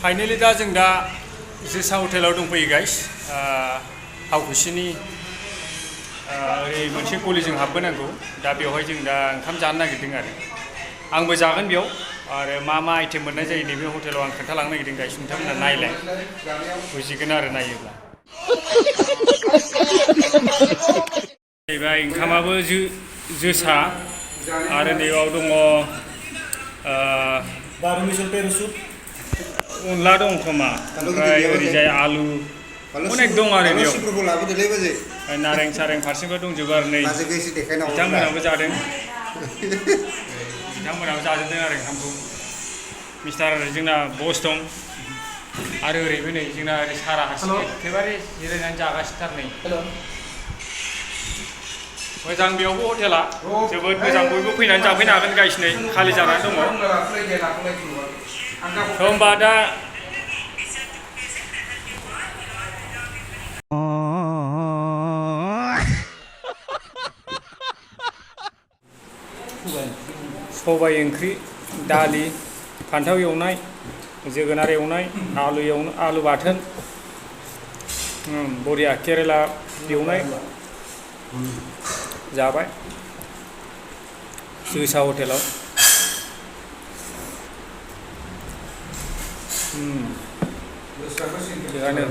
finally दा जों दा जोसा हटेलाव दंफैयो गाइस हावखुसिनि ओरै मोनसे गलिजों हाबबोनांगौ दा बेवहाय जों दा ओंखाम जानो नागिरदों आरो आंबो जागोन बेयाव आरो मा मा आइटेम मोननाय जायो नैबे हटेलाव आं खोन्थालांनो नागिरदों गाइस नोंथांमोना नायलाय बुजिगोन आरो नायोब्ला जाहैबाय ओंखामाबो जोसा आरो नैबाव दङ अनला दं खोमा ओमफ्राय ओरैजाय आलु अनेक दं आरो बेयाव नारें सारें फारसेबो दंजोबो आरो नै बिथांमोनाबो जादों बिथांमोनाबो जाजोबदों आरो ओंखामखौ मिस्टार जोंना बस दं आरो ओरैबो नै जोंना ओरै सारा हारसिं एखेबारे जिरायनानै जागासिनोथार नै मोजां बेयावबो हटेला जोबोद मोजां बयबो फैनानै जाफैनो हागोन गाइस नै खालि जानानै दङ होमबा दा सबाय ओंख्रि दालि फान्थाव एवनाय जोगोनार एवनाय आलु बाथोन बरिया केरेला एवनाय जाबाय जोसा हटेलाव थिगानो